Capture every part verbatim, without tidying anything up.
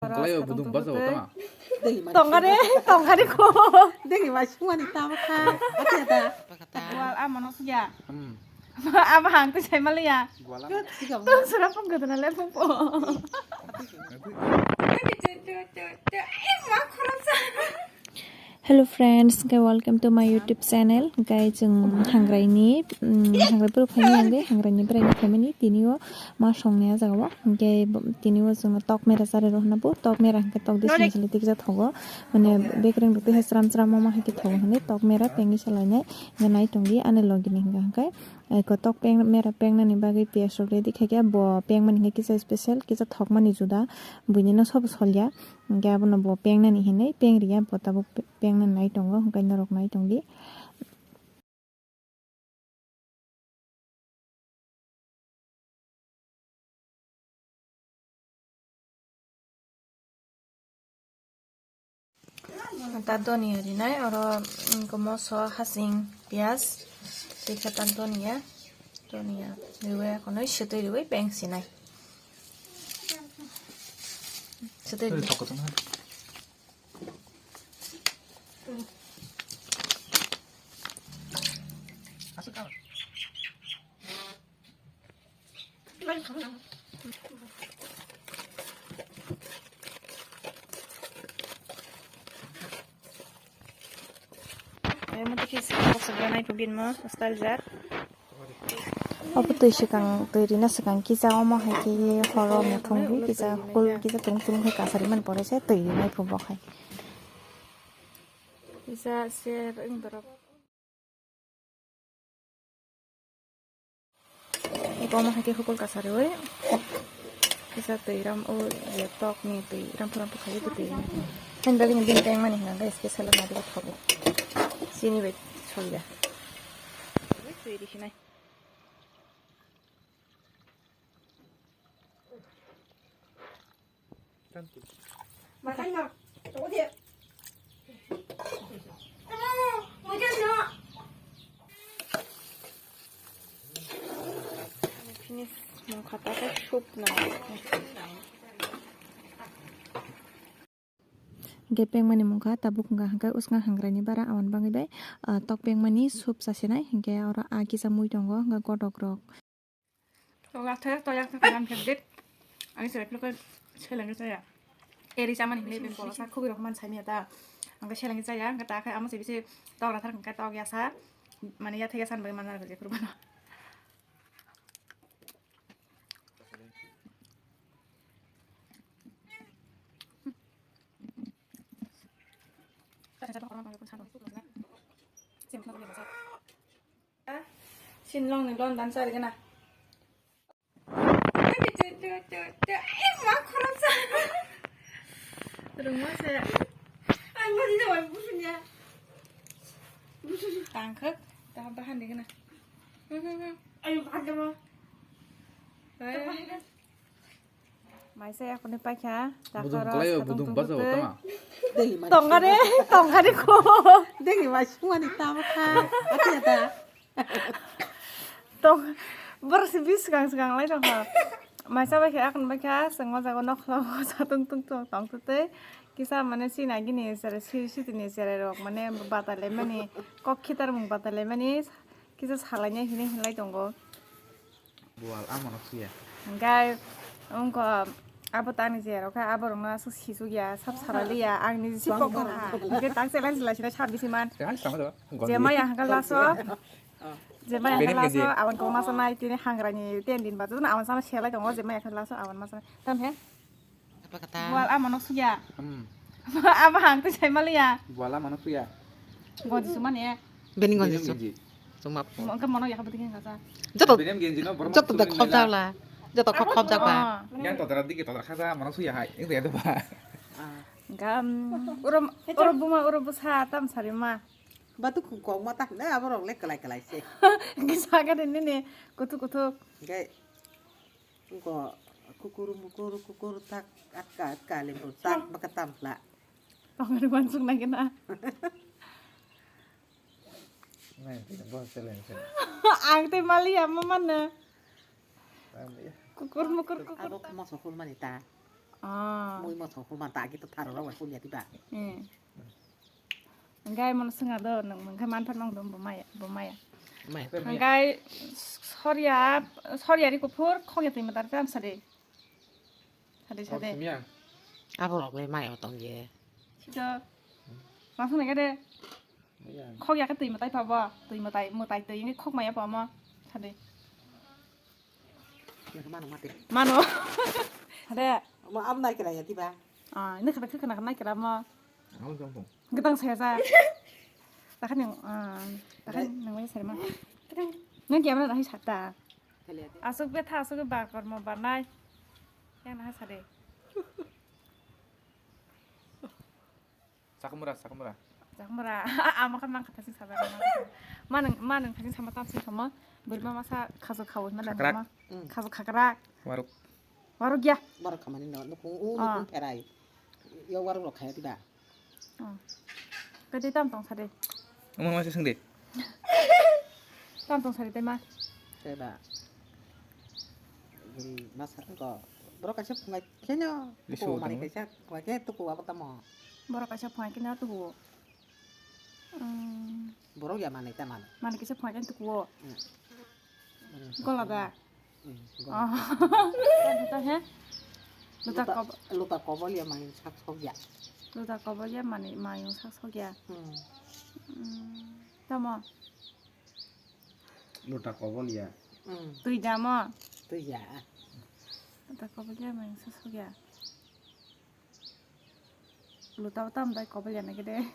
Kalai o budung basa o tama. Tongkari, tongkari ko. Dengi mai sungani tama kha. Ati ata. Wal ama no suya. Hmm. Ama hang tu sai maliya. Wala. Tong sura pung gadana le pung po. Hello friends, okay, welcome to my YouTube channel. Guys, chwng hangrai ni, mm, hangrai bwrwi phaini ang de, hangrai ni bwrwi ni family tini o ma song ni a jaga o. Hingke bo-, tini o chwngno tok mera chari rw hwna bo, tok mera hingke tok dising sili tikjak thogo. Mane bekereng rok tei hai chwram chwram ma ma hai khe thogo hwnwi tok mera pengwi salainai hingke nai tongdi ani logi ni hingka hingke. Eko tok peng mera pengnani bagwi piyaj rok ready khaikhe bo pengmani hingke kisa special kisa thokmani juda buini no sobo solya hingke abono bo pengnani hinwi peng riya bo tabuk pe-, pengnani nai tongo hingke norok nai tongdi. Ta doniya rinai oro, mm, moso hasing piyaj tei khe ta doniya, doniya riwi akonwi swtwi riwi peng sinai. Swtwi riwi. Omo tei khe swkang boksa gwnai pho bini mo style jak. Obo twi swkang, twi rina swkang kisa omo hai khe horo muthung kisa hukul kisa tung tung khe kasari mani pore se twi rinai pho bo hai. Kisa se wng borok. Iko omo hai khe hukul kasariwi kisa twi ram o, je tok ni twi ram phuram phu khawi twi. Ani bagwi ni bini tengmani hwnka hwnkhe special wngma dwla thogo. Chini bai solya. Twi risinai. Finish mung kha ta khe soup nang. Hingke pengmani mung kha tabuk wngkha hingke usnga hangrai ni bara aboni bagwi bai, ah, tok pengmani soup chasinai hingke oro ah kisa mui tongo hingke godok rok. Tok yak thaya, tok yak thaya, ang khe date. Ang se reply ko seleng ke saya. Eri chamani hinwi ben bola sa khugui rok man sai miya ta. Ang ke seleng ke saya, ang ke ta khai amo se bisi tok rathar ke tok ya sa. Mane ya thaya san bai man na je kurban. Sinlong ni don dan chari gana. Rungma se. Ai, mani jawai busunya. Busu. Tangkhak, ta bahan di gana. Ayo, bahar jama. Maisa ya kuni paikha. Budung kalai o, budung basa o tama. Tongkari, tongkari ko. Dengi mai sungani tama kha. Ati ata. Tong, borok se bis swkang swkang lai tongkha. Maisa bai khe akon bai kha, chwng o jaga nokla o satung tung tung tong twi. Kisa mane sini agini sere, si-, sitini sere rok mane batalai mani, kok khitar mung batalai mani, kisa salaina hinwi hinlai tongo. Bual, amo no suya. Hingke, wngkha, abo tani je rok kha, abo rok no aswk sisuk ya, sab salai liya, ang ni si pok kha. Hingke tak challenge lai sina sab bisi man. Challenge tamo do. Je maya hingke laso, je maya hingke laso, abang kong masa nai, tini hangra ni ten din baju, abang sama selai tongo, je maya hingke laso, abang masa nai. Tam he? Wal ama no suya. Hmm. Ama hang twi sai maliya. Wal ama no suya. Gonji sumani e. Bini gonji su. Suma. Mo engka mono yakha bwtwi khe kasa. Joto, bini genji no borok joto da khop jak la. Joto khop khop jak ba. Yang to dara dike to dara khaja ama no suya hai. Eng ya do ba. Gam. Uro, uro buma, uro busa tam sari ma. Batu khung kok ma tak na aborok le kalai kalai se. Kisa ga de nini kutu kutu. Gai. Ko kukur mukur kukur tak atka atka limbu tak baka tampla. Tongani mansuk nai kena. Nai, bos challenge. Ang tei mali ama mana. Kukur mukur kukur. Abo moso hul mani ta. Ah. Mui mothok huma ta agi to tharo rok bai kumya tiba. Eh. Hingke mono swnga do, nwng hingke manpha nang dong bo maya, bo maya. Mai pe maya. Hingke soria, soria ri kuphur, khokya twi mwtar tam sari. Sari, sari. Abo rok le mai otong ye. Sito. Masuk nang de. Khok ya khe twi mwtai pha bo, twi mwtai, mwtai twi wngwi khok maya pha mo. Sadi. Mano mate. Mano. Hade. Mo am nai kra ya tiba. Ah, ini kata kena kena kira mo. Ang jong pung. Gedang saya sa. Tahan yang, ah, tahan yang saya ma. Nang kiamna tahan sata. Asuk betha asuk bakor mo banai. Yang nah sade. Sakamura, sakamura. Sakamura. Ama kan mang kata sing sabar. Manang, manang kata sing sama tam sing sama. Beri mama sa kaso kawo mana khakrak. Mama. Hmm. Kaso khakrak. Waruk. Waruk ya. Waruk kamani no, nukung, u, ah, nukung perai. Yo waruk lo khaya tiba. Oh. Kati tam tong sade. Umang masih sing de. Tam tong sade tema. Seba. Beri masa ko. Bro kaisa phungai khenyo. Lisu tuku mani utang. Kaisa phungai khe tuku apa tamo. Borok kaisa phungai khe na tuku. Hmm. Borok ya manwi ta mano. Manwi kisa phungai khe tuku o. Hmm. Gola da. Hmm, gola. Oh. Tang tang he. Luta kob-, luta kobol ya manwi sak sok ya. Luta kobol ya manwi mayung sak sok ya. Hmm. Hmm. Tamo. Luta kobol ya. Hmm. Twi damo. Twi ya. Luta kobol ya manwi sak sok ya. Luta o tam dai kobol ya nai de.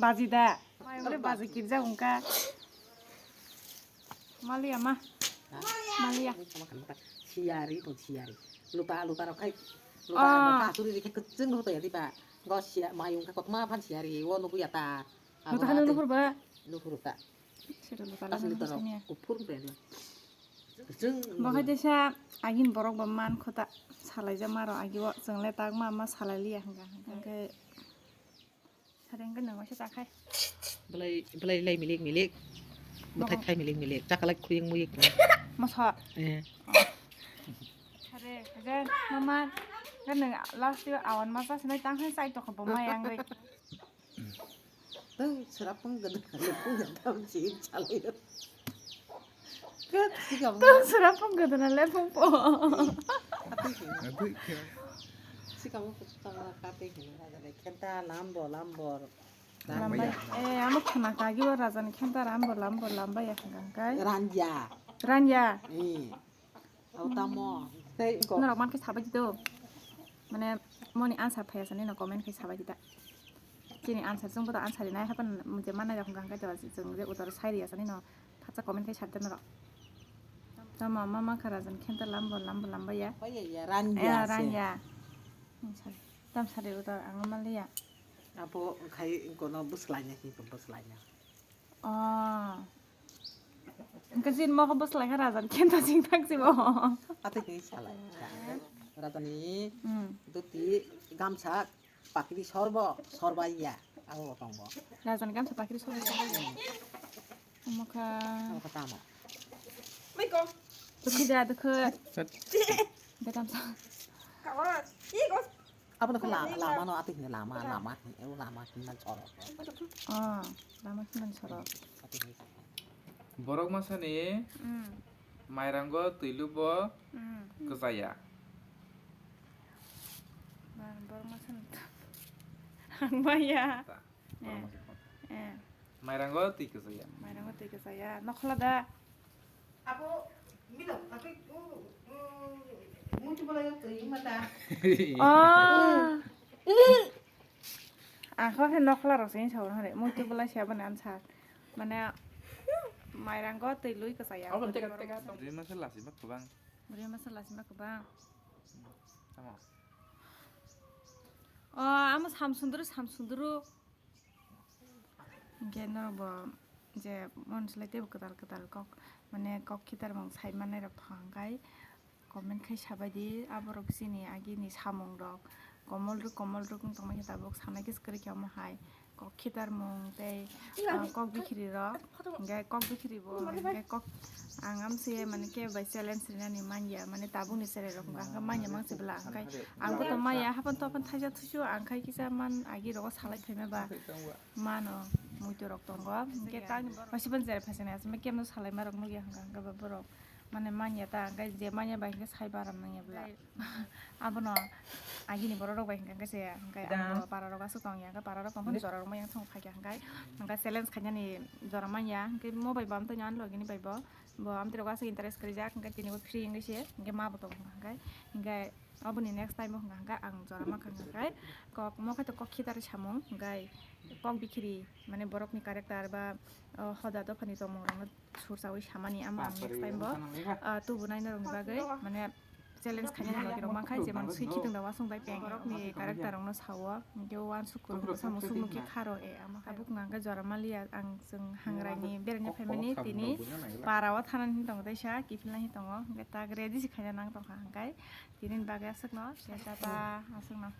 Baji da. Mai ule baji kirja ungka. Maliya ma. Maliya. Siyari to siyari. Luta luta rok khai. Luta ah. Luta suri rikhe keceng luta ya diba. Go siya mai ungka kotma phan siyari. Wo nubu ya ta. Luta hanu luhur ba. Luhur ta. Sero luta. Tas luta rok. Kuphur bre. Bo hai teisa agini borok bo man kho ta salaijak ma rok agi o chwng le tak ma ma salai liya hwnka hwnka hwnkhe sari hwnkhe nwng waisa ta khai. Belai belai lai milik milik. Bwthai thai milik milik chakalai khuyung muyung. Moso. Eh. Sari hwnkhe ma man hwnkhe nwng last o awan ma cha sinai tang hai chai tokha bo mai ang bai. Tang serapang gana lepung ya tam si chalai. Kat sikam. Tang serapang gana lepung po. Ati kena. Ati kena. Sikam ko tang kate kena ada khenta lambo lambo. Lambai. Eh, amo khana kagi o raja ni khenta lambo lambo lambai ya hwnkha kai. Ranja. Ranja. Eh. Au tamo. Tei ko. Norok man khe sabai di do. Mane moni answer phai asani no comment khe sabai di da. Chini answer chwng bodo answer rinai hapan je manai rok hwnkha hwnkhe to chwng je utor sai ri asani no phatsa comment khe sar de norok. Tamo mama khara jan khenta lambo lambo lamba ya. Pai ya, ya, ran ya, ya, ran ya. Tam sari utor ang maliya. Apo khai kono bwslai ya, ki bwslai ya. Oh. Hwnkhe chini mokho bwslai kha raja ni khenta sing thang si bo. Ate khe salai. Raja ni hmm. Duti gamsa pakri sorbo, sorba ya. Abo tong bo. Raja ni gamsa pakri sorbo. Mokha. Mokha tamo. Miko. Dukhi ja dukhi. Sat. Betam sa. Kawara. Iko. Abo no la-, lama no ati hini lama, lama hini, ebo lama hini man choro. Oh, lama hini man choro. Ati hini. Borok masa ni mm. Mairango twi lubo mm. Kwchaya. Borok masa ni ang maya. Ta, eh, borok masa ni. Eh. Mairango twi kwchaya. Mairango twi kwchaya. Nokhla da. Abo mino, tapi, uh, uh, mutu bola yang tui mata. Oh. Ang khe nokhla rok sini sawi hwnwi mutu bola siya bani ansa. Mane mairango twi lui kwchaya. Abo teka, teka. Bwrwi masa lasi ma kwbang. Bwrwi masa lasi ma kwbang. Tamo. Oh, amo samsundru, samsundru. Hingke norok bo je mon slai teibo kwtal kwtal kok, mane kok khitar mung sai manai rok thang kai comment khai sabai di, aborok chini agini samung rok Komol rwk, komol rwk wng tongma khe tabuk sanai khe swkali khe omo hai kok khitar mung tei, ah, kok bikhiri rok, hwnkhe kok bikhiri bo, hwnkhe kok ang amse mane kebo bai challenge rinani manya, mane tabukni cherai rok wngkha, hwnkhe manya mang se bwla, hwnkhe ang bo tong maya, hapan topan thaisa thusu ang khai kisa man agi rogo salai phaima ba mano muito rok tongo, hwnkhe tang masiban cherai phaisani asma kemno salai ma rok nugya hwnkha, hwnkhe ba borok mane manya ta, hwnkhe je manya bai hwnkhe sai baram nangya bwla. Abono agini borok rok bai hwnkha khe se, hwnkhe ang bo para rok aswk tong ya, hwnkhe para rok tong phano jora rok ma yang thang phai kha, hwnkhe hwnkhe challenge khainani jora man ya, hwnkhe mo bai bo amtwino ani logini bai bo, bo amtwi rok aswk interest kwrwi jak, hwnkhe tini bo free wngwi se, hwnkhe ma bo tong hwnkha, hwnkhe, hwnkhe aboni next time o hwnkha, hwnkhe ang jora ma kha, hwnkhe kok mo khai to kok khitar samung, hwnkhe kok bikhiri mane borokni character ba, o, hoda dophani tongmung rokno sursawi samani, ama ang next time bo, ah, tubu nai norokni bagwi mane challenge khainani bagwi rok mankha, jemon swi khitwng da wasung bai peng borokni character rokno sao, hwnkhe uansuk kwrwng bwsa musuk nukhe kharo e, ama khe tabuk hwnkha hwnkhe jora maliya ang chwng hangraini beraina phaimani tini para o thanani hinwi tongo teisa kiphilna hinwi tongo, hwnkhe tak ready se khaina nang tongkha, hwnkhe tinini bagwi aswkno tesa ta aswkno.